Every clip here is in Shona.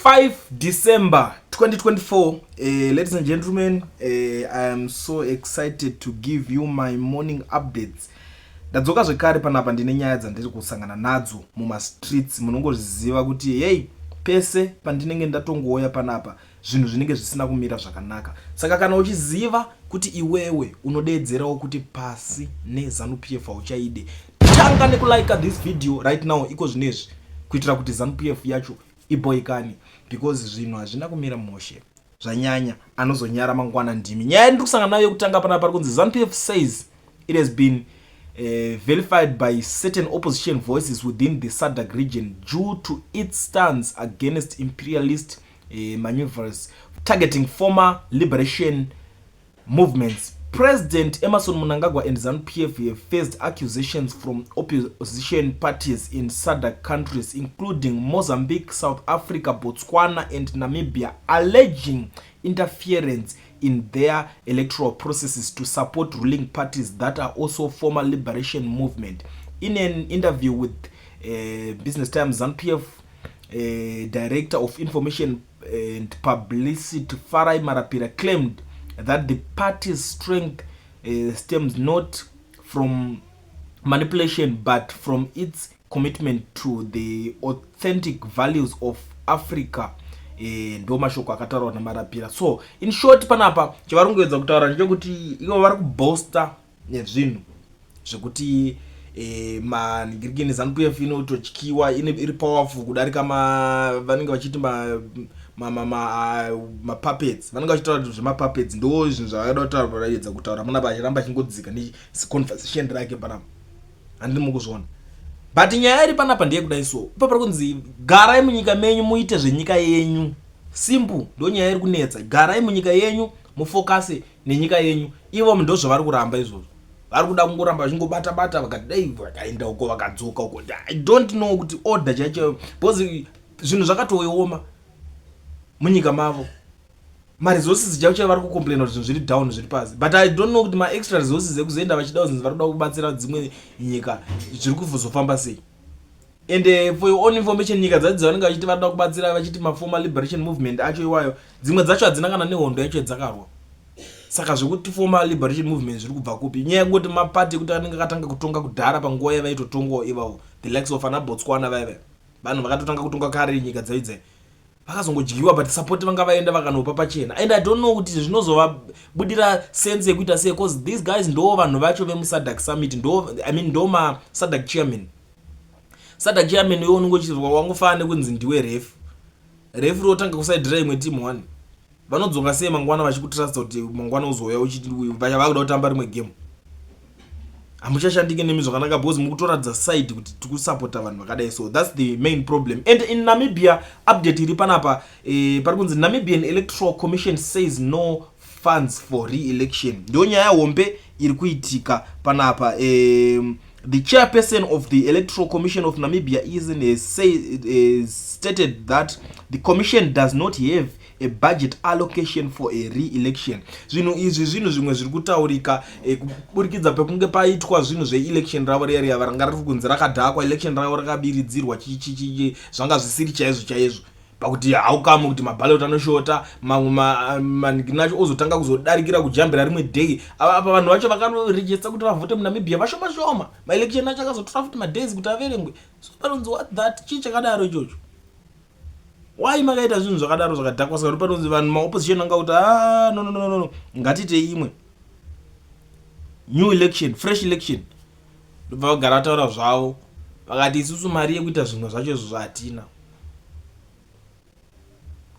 5 December 2024. Ladies and gentlemen, I am so excited to give you my morning updates. Ndadzoka zvekare panapa, ndine nyaya dzandiri kusangana nadzo mumastreets. Munongozviziva kuti hei, pese pandinenge ndatongouya panapa, zvinhu zvinenge zvisina kumira zvakanaka. Saka kana uchiziva kuti iwewe unodeedzerawo kuti pasi neZANU PF hauchaide, tanga nekulike this video right now, iko zvinezvi, kuitira kuti ZANU PF yacho iboikani, because zvinhu hazvina kumira mushe, zvanyanya. Anozonyara mangwana ndimi. Nyaya yandiri kusangana nayo yekutanga panapa, pari kunzi ZANU PF says it has been vilified by certain opposition voices within the SADC region due to its stance against imperialist maneuvers targeting former liberation movements. President Emmerson Mnangagwa and ZANU-PF have faced accusations from opposition parties in SADC countries, including Mozambique, South Africa, Botswana and Namibia, alleging interference in their electoral processes to support ruling parties that are also former liberation movement. In an interview with Business Times, ZANU-PF Director of Information and Publicity Farai Marapira claimed that the party's strength stems not from manipulation but from its commitment to the authentic values of Africa. Ndo mashoko akataurwa naMarapira. So in short, panapa chavari kungoedza kutaura ndechekuti ivo vari kuboasta nezvinhu zvekuti manhingirikini ZANU PF inototyiwa, iri powerful kudarika vanenge vachiti mapuppets. Vanenge vachitaura kuti zvemapuppets ndo zvinhu zvavada kutaura. Vaedza kutaura munapa achiramba achingodzika neconversation rake panapa, handiri mukuzviona. But nyaya iri panapa ndeyekudai. So ipa pari kunzi garai munyika menyu, muite zvenyika yenyu, simple. Ndo nyaya iri kunetsa. Garai munyika yenyu, mufocuse nenyika yenyu. Ivo ndo zvavari kuramba izvozvo. Vari kuda kungoramba vachingobata bata, vakati dai vakaenda uko, vakadzoka uko. I don't know kuti order chaicho, because zvinhu zvakatooma munyika mavo. Maresources chaivo chaivo, vari kucomplaina kuti zvinhu zviri down, zviri pasi, but I don't know kuti maextra resources ekuzoenda vachida kuzinzi vari kuda kubatsira dzimwe nyika zviri kuzofamba sei. And for your own information, nyika dzacho dzavanenge vachiti vari kuda kubatsira, vachiti maformer liberation movement acho iwayo, dzimwe dzacho hadzina kana nehondo yacho yadzakarwa. Saka zvekuti former liberation movement zviri kubva kupi? Nyaya yekungoti mapati ekuti anenge akatanga kutonga kudhara, panguva yavaitotongawo ivavo, the likes of ana Botswana vaiva vanhu vakatotanga kutonga kare nyika dzaidzai, vakazongodyiwa, but support vanga vaenda vakanopa pachena. And I don't know kuti zvinozovabudira sense yekuita sei, cause these guys ndo vanhu vacho vemuSADC summit, ndo, I mean, ndo maSADC chairman. SADC chairman iwe unongochizwa wangofana nekunzi ndiwe ref. Ref rotanga kusaidhira imwe team one, vanodzoka sei mangwana vachikutrusta kuti mangwana uzouya uchiti vakuda kutamba rimwe game? Hamuchashandike nemi zvakanaka, because mukutoratidza side kuti tikusapota vanhu vakadai. So that's the main problem. And in Namibia, update iri panapa, pari kunzi Namibian Electoral Commission says no funds for re-election. Ndo nyaya hombe iri kuitika panapa. The chairperson of the Electoral Commission of Namibia is stated that the commission does not have a budget allocation for a re-election. Zvinhu izvi zvinhu zvimwe zviri kutaurika kuburikidza pekunge paitwa zvinhu zveelection ravo riya riya ranga riri kunzi rakadhakwa, election ravo rakabiridzirwa, chichichi, zvanga zvisiri chaizvo chaizvo, pakuti haukamu kuti maballot anoshota mamwe manhingini acho ozotanga kuzodarikira kujambira rimwe day. Apa vanhu vacho vakanorejesta kuti vavhote muNamibia vashoma shoma. Maelection acho akazotora futi madays kuti averengwe. So panonzi what that, chii chakadaro ichocho? Why makaita zvinhu zvakadaro zvakadhakwa? Saka panonzi vanhu maopposition anga kuti, "Ah, no, no, no, no, ngatiitei imwe new election, fresh election." Ndobva vagara vataura zvavo, vakati isusu mari yekuita zvimwe zvacho izvozvo hatina.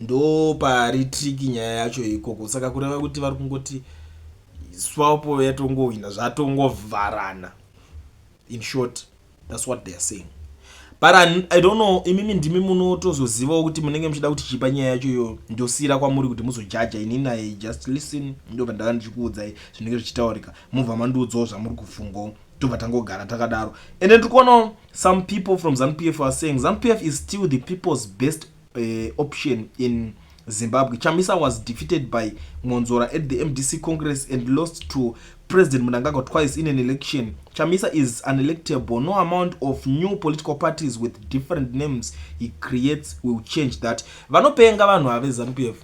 Ndo pari tricky nyaya yacho ikoko. Saka kureva kuti vari kungoti SWAPO yatongowina, zvatongovharana. In short, that's what they are saying. But I don't know, imimi ndimi munotozozivawo kuti munenge muchida kuti chipa nyaya yacho iyo. Ndosiyira kwamuri kuti muzojaja. Inini I just listen, ndobva ndava ndichikuudzai zvinenge zvichitaurika, mubva mandiudzawo zvamuri kufungawo, tobva tangogara takadaro. And then tikuonawo some people from ZANU PF are saying ZANU PF is still the people's best option in Zimbabwe. Chamisa was defeated by Mwonzora at the MDC Congress and lost to President Mnangagwa twice in an election. Chamisa is unelectable. No amount of new political parties with different names he creates will change that. Vanopenga vanhu ava veZANU PF.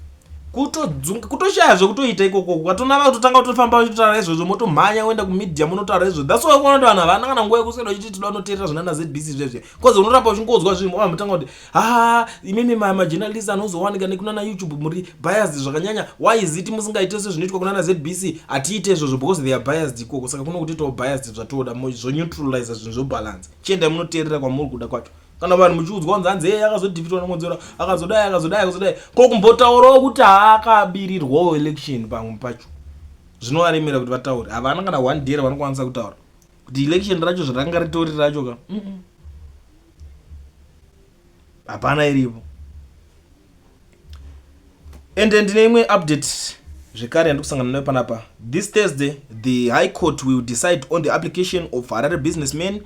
Kutoshaya zvekutoita ikoko, ukatona vakutotanga kutofamba vachitotaura izvozvo, motomhanya woenda kumedia munotaura izvozvo. That's why kuona kuti vanhu havana kana nguva yekuswera vachiti toda kunoteerera zvinana ZBC zvezve, 'cause unoramba uchingonzwa zvinhu, wamutanga kuti, "Ha, imimi majournalist anozowanika nekunana YouTube muri biased zvakanyanya. Why is it musingaite sezvinoitwa kunana ZBC?" Hatiite izvozvo because they are biased ikoko, saka kuno kutoitawo biased zvatoda, zvoneutralize zvinhu, zvobalance. Chiendai munoteerera kwamuri kuda kwacho. Kana vanhu muchiudzwa kunzi hanzi, "Hey, akazodefeatwa naMwonzora, akazodai, akazodai, akazodai," ko kumbotaurawo kuti haakabirirwawo election pamwe pacho zvinovaremera kuti vataure. Havana kana one day ravanokwanisa kutaura kuti election racho zvaranga ritori racho ka. Hapana iripo. Ende ndine imwe update zvekare yandiri kusangana nayo panapa. This Thursday, the High Court will decide on the application of Harare businessman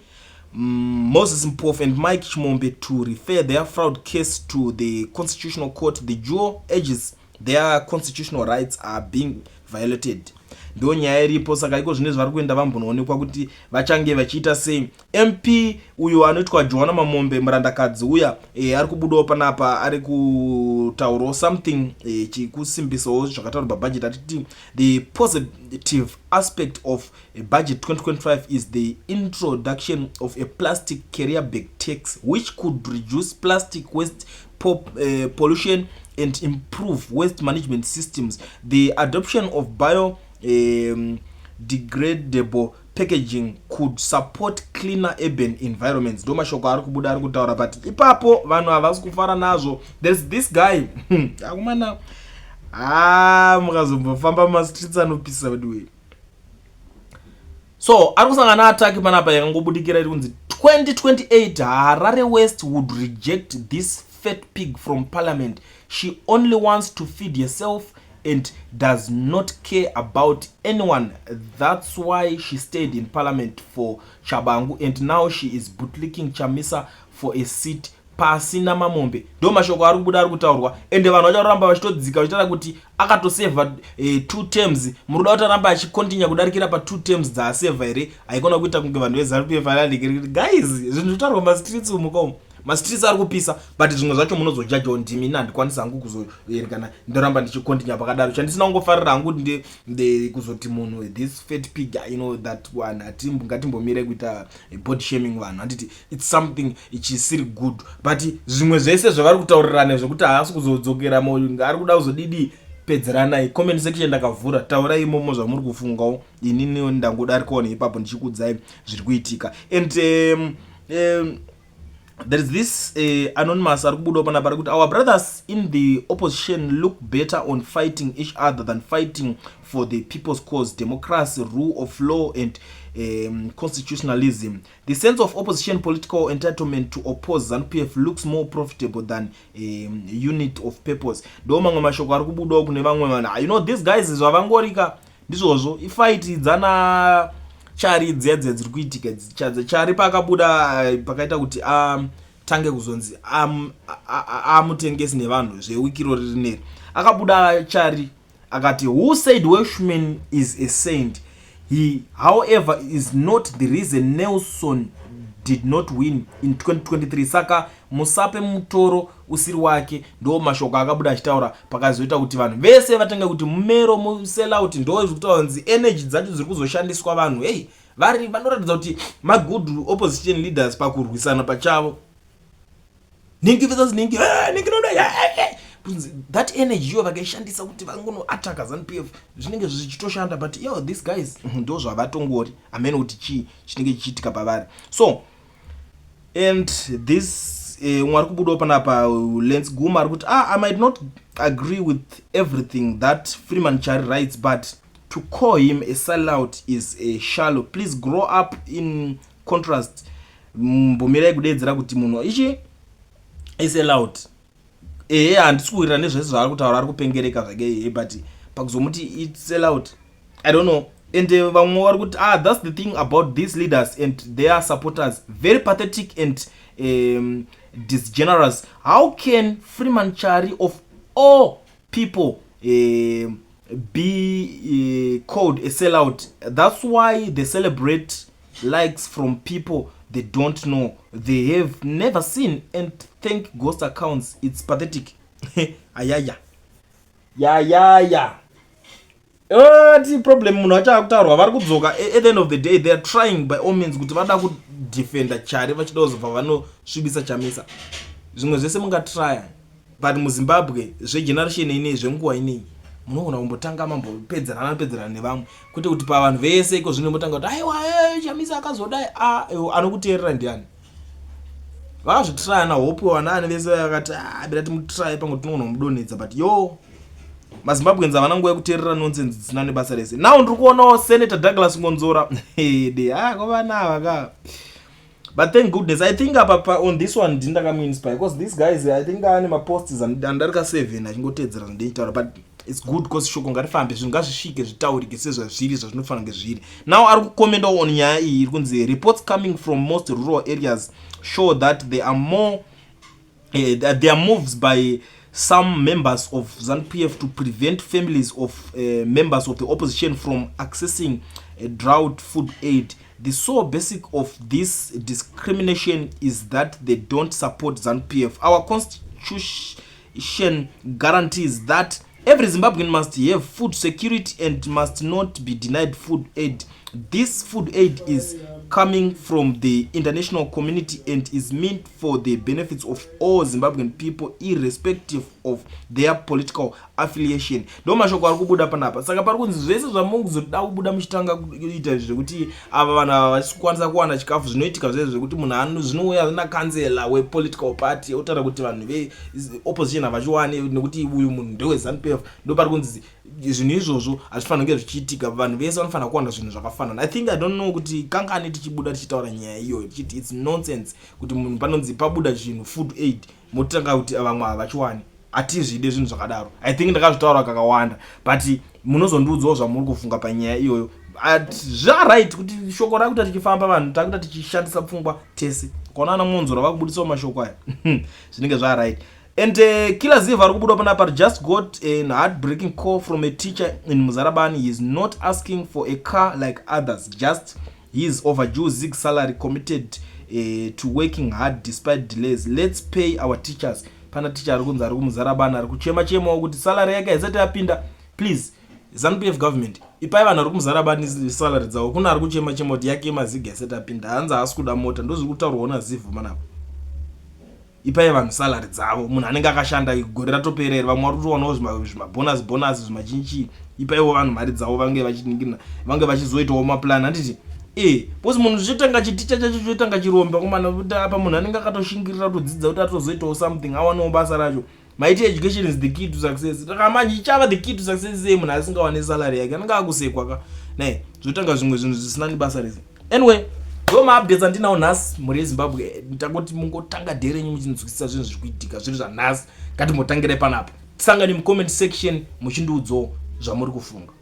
Moses Mpofu and Mike Chimombe to refer their fraud case to the Constitutional Court. The duo urges their constitutional rights are being violated. Ndo nyaya iripo. Saka iko zvine zvari kuenda vambonoonekwa kuti vachange vachiita sei. MP uyo anoitwa Joana Mamombe, murandakadzi uya, ari kubudawo panapa, ari kutaurawo something chikusimbisawo zvakataurwa pabudget, atiti the positive aspect of Budget 2025 is the introduction of a plastic carrier bag tax, which could reduce plastic waste pollution and improve waste management systems. The adoption of bio degradable packaging could support cleaner urban environments. Ndo mashoko ari kubuda ari kutaura, but ipapo vanhu havasi kufara nazvo. There's this guy, akumana, ha, mukazombofamba mumastreets anopisa weduwe. So ari kusangana naattack panapa yakangobudikira iri kunzi 2028 Harare West would reject this fat pig from Parliament. She only wants to feed herself and does not care about anyone. That's why she stayed in Parliament for Tshabangu, and now she is bootlicking Chamisa for a seat. Pasina Mamombe. Ndo mashoko ari kubuda ari kutaurwa, ende vanhu vacharamba vachitodzika vachitaura kuti akatosevha two terms. Muri kuda kuti aramba achicontinue kudarikira patwo terms dzaasevha here? Haikona kuita kunge vanhu veZANU PF. Guys, zvinhu zvinotaurwa mastreets umu komo, mastreets ari kupisa, but zvimwe zvacho munozojajawo ndimi. Ina handikwanisi hangu kuzoerekana ndoramba ndichicontinue pakadaro. Chandisina kungofarira hangu nde kuzoti munhu this fat pig, you know that one. Ngatimbomire kuita body shaming vanhu, handiti? It's something chisiri good, but zvimwe zvese zvavari kutaurirana zvekuti haasi kuzodzokera, ari kuda kuzodidi, pedzeranai. Comment section ndakavhura, taurai imomo zvamuri kufungawo. Inini ndangodarikawo neipapo ndichikuudzai zviri kuitika. And there is this anonymous ari kubudawo panapa ari kuti, "Our brothers in the opposition look better on fighting each other than fighting for the people's cause, democracy, rule of law and constitutionalism. The sense of opposition political entitlement to oppose ZANU PF looks more profitable than unit of purpose." Ndo mamwe mashoko ari kubudawo kune vamwe vanhu. These guys zvavangorika ndizvozvo, ifight dzana Chari dziya dziya dziri kuitika. Chari paakabuda pakaita kuti atange kuzonzi amutengesi nevanhu zvewikiro riri neri, akabuda Chari akati, "Who said Welshman is a saint? He, however, is not the reason Nelson did not win in 2023. Saka musape mutoro usiri wake." Ndo mashoko akabuda achitaura pakazoita kuti vanhu vese vatange kuti mumero musellout. Ndo zviri kutaura kunzi energy dzacho dziri kuzoshandiswa vanhu hei vari vanoratidza kuti magood opposition leaders pakurwisana pachavo, ningi versus ningi, ningi noda that energy iyo vakaishandisa kuti vangonoataka ZANU PF, zvinenge zvichitoshanda. But yo, these guys ndo zvavatongori, hamene kuti chii chinenge chichiitika pavari. So and this umwe ari kubudawo panapa, Lens Guma, ari kuti, "Ah, I might not agree with everything that Freeman Chari writes, but to call him a sellout is a shallow. Please grow up." In contrast, mbomirai kudeedzera kuti munhu ichi isellout. Ehe, handisi kuwirira nezvese zvaari kutaura, ari kupengereka zvake ehe, but pakuzomuti isellout, I don't know. And vamwe vari kuti, "Ah, that's the thing about these leaders and their supporters, very pathetic and disgenerous. How can Freeman Chari of all People be called a sellout. That's why they celebrate likes from people they don't know, they have never seen, and thank ghost accounts. It's pathetic. Ayaya, yayaya, ti problem munhu acho akutaurwa vari kudzoka. At the end of the day, they are trying by all means kuti vada kudefenda Chari, vachida kuzobva vanosvibisa Chamisa. Zvimwe zvese mungatrya, but muZimbabwe zvegeneration inei, zvenguva inei, munogona kumbotanga mambopedzerana pedzerana nevamwe, kwete kuti pavanhu vese iko zvino motanga kuti aiwa, Chamisa akazodai. Anokuteerera ndiani? Vakazvitraya naHope, wanaani vese vakati, "Ah, bira timutraye pamwe tinogona kumudonhedza." But yo, maZimbabweans havana nguva yekuteerera nonsense dzisina nebasa rese. Now ndiri kuonawo Senator Douglas Ngonzora de kovana ava ka. But thank goodness, I think apa on this one ndini ndakamuinspire, because these guys, I think ane maposts andarika 7 achingotedzera zvandinotaura. But it's good because shoko ngarifambe, zvinhu ngazvisvike, zvitaurike sezvazviri, zvazvinofanira kunge zviri. Now ari kucommentawo on nyaya iyi iri kunzi, "Reports coming from most rural areas show that there are moves by some members of ZANU-PF to prevent families of members of the opposition from accessing drought food aid. The sole basic of this discrimination is that they don't support ZANU-PF. Our constitution guarantees that every Zimbabwean must have food security and must not be denied food aid. This food aid is coming from the international community and is meant for the benefits of all Zimbabwean people, irrespective of their political affiliation." Ndo mashoko ari kubuda panapa. Saka pari kunzi zvese zvamuzoda kubuda muchitanga kuita zvekuti ava vanhu ava vachisi kukwanisa kuwana chikafu, zvinoitika zvese zvekuti munhu zvinouya na kansela wepolitical party otaura kuti vanhu veopposition havachiwani nekuti uyu munhu ndeweZANU PF. Ndo pari kunzi zvinhu izvozvo hazvifanira kunge zvichiitika, vanhu vese vanofanira kuwana zvinhu zvakafanana. I think, I don't know kuti kangani tichibuda tichitaura nyaya iyoyo tichiti it's nonsense kuti munhu panonzi pabuda chinhu food aid, motanga kuti vamwe havachiwani. Hatizvide zvinhu zvakadaro. I think ndakazvitaura kakawanda, but munozondiudzawo zvamuri kufunga panyaya iyoyo. Zvaright kuti shoko rakuita tichifamba, vanhu takuita tichishandisa pfungwa tese. Ukaona ana Monzora vakubudisawo mashoko aya, zvinenge zvaright. And Killer Ziv ari kubuda panapa, "Just got an heartbreaking call from a teacher in Muzarabani. He is not asking for a car like others, just his overdue ZiG salary. Committed to working hard despite delays. Let's pay our teachers." Pana ticha ari kunzi ari kuMuzarabani ari kuchema chemawo kuti salary yake haisati yapinda. Please, ZANU PF government, ipai vanhu vari kuMuzarabani salary dzavo. Kuna ari kuchema chema kuti yake yemaZiG haisati yapinda, hanzi haasi kuda mota. Ndozviri kutaurwawo naZivhu manapa. Ipai vanhu salary dzavo. Munhu anenge akashanda, gore ratoperera, vamwe vari kutowanawo zvimabonus bonus, zvimachinchi. Ipaiwo vanhu mari dzavo, vange vachiningirina, vange vachizoitawo maplan, handiti? E, because munhu zvichitanga chiticha chacho chotanga chiromba komana, kuti apa munhu anenge akatoshingirira kutodzidza kuti atozoitawo something, awanewo basa racho. Maiti education is the key to success. Saka manje ichava the key to success sei munhu asingawane salary yake? Anenge akusekwa ka nai, zvotanga zvimwe zvinhu zvisina nebasa rese. Anyway, ndo maupdates andinawo nhasi, mhuri yeZimbabwe. Ndangoti mungotanga day renyu muchinzwisisa zvinhu zviri kuitika zviri zvanhasi. Ngatimbotangirai panapa, tisangane mucomment section muchindiudzawo zvamuri kufunga.